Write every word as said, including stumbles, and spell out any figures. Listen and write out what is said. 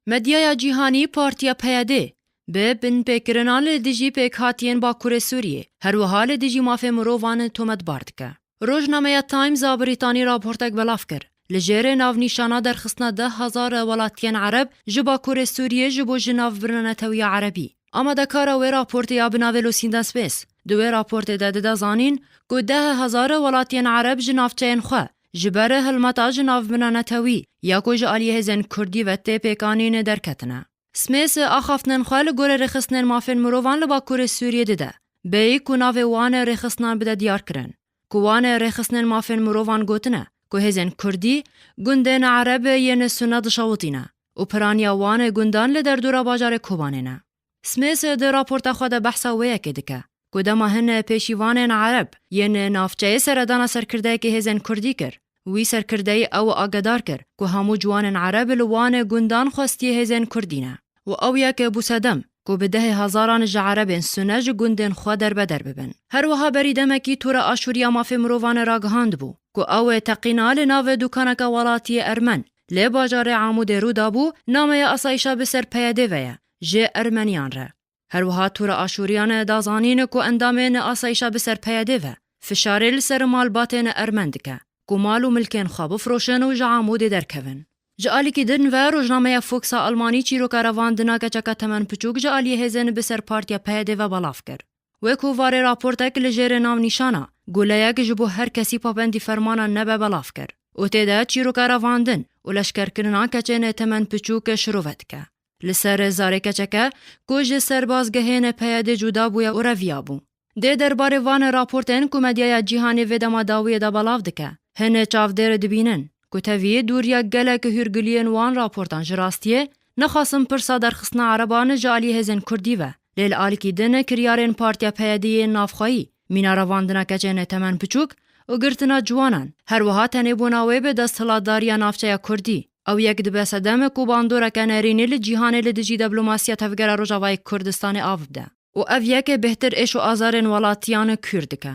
Medyaya cîhanî Partiya P Y D bi binpêkirinan li dijî pêkhatiyên Bakurê Sûriyê, her wiha li dijî mafê mirovan tometbar dike. Rojnameya Times a Brîtanî raportek belav kir, li jêrê navnîşana derxistina deh hezar welatiyên Ereb ji Bakurê Sûriyê ji bo jinavbirina netewî ya Erebî. Amadekara wê raportê ya bi navê Lucinda Smith di wê raportê de dide zanîn ku deh hezar welatiyên Ereb ji navçeyên xwe ji ber hilmeta jinavbirina netewî ya ku ji aliyê hêzên Kurdî ve tê pêkanîn derketine. Smith axaftinên xwe li gorî rêxistinên mafên mirovan li Bakurê Sûriyê dide, bêyî ku navê wan rêxistinan bide diyarkirin, ku wan rêxistinên mafên mirovan gotine ku hêzên Kurdî gundên Ereb yên Sune dişewitîne û piraniya wan gundan li derdora bajarê Kobanê ne. Smith di raporta xwe de behsa wê yekê dike ku dema hin pêşîvanên Ereb yên navçeyê seredana serkirdeyekê hêzên Kurdî kir, wî serkirdeyî ew agedar kir ku hemû ciwanên Ereb li wan gundan xwestiye hêzên Kurdî ne û ew yek bû sedem ku bi dehê hezaran ji Erebên Sune ji gundên xwe derbeder bibin. Her wiha berî demekî Tora Aşûriya Mafê Mirovan ragihandibû ku ew teqîna li nav dûkaneke welatiyê Ermen lê bajarê Amûdê rû dabû, nameya asayîşa bi ser P Y D ve ye, ji Ermeniyan re. Her wiha Tora Aşûriyan da zanîn ku endamên asayîşa bi ser P Y D ve fişarê li ser malbatên Ermen dike ku mal û milkên xwe bifroşin û ji Amûdê derkevin. Ji alîkî din ve rojnameya Fox a Almanî çîroka revandina keçeka temen piçûk ji aliyê hêzên bi ser Partiya P Y D ve belav kir. Wê ku varê raportek li jêrê navnîşana guleyek ji bo her kesî papendî fermana nebe belav kir û tê de çîroka revandin û leşkerkirina keçên temen piçûk şirove dike. Li ser zarê keçeke ku ji serbazgehên P Y D cuda bûye û reviyabû. Dê derbarê van raportên ku medyaya cîhanê vê dema dawiyê de belav dike, hin çavdêr dibînin ku tevî dûriya gelek hûrgiliyên wan raportan ji rastiyê nexwasin pirsa derxistina Ereban ji alî hêzên Kurdî ve, lê li alîkî din kiryarên Partiya P Y D'yê navxweyî, mîna revandina keçên temen piçûk û girtina ciwanan, her wiha tenê bona wê bi desthilatdariya navçeya Kurdî. Ew yek dibe sedem ku bandoreke nerînî li cîhanê li dijî diplomasiya Tevgera Rojavayê Kurdistanê av bide. Û ev yek bêhtir êş û azarên welatiyan kûr dike.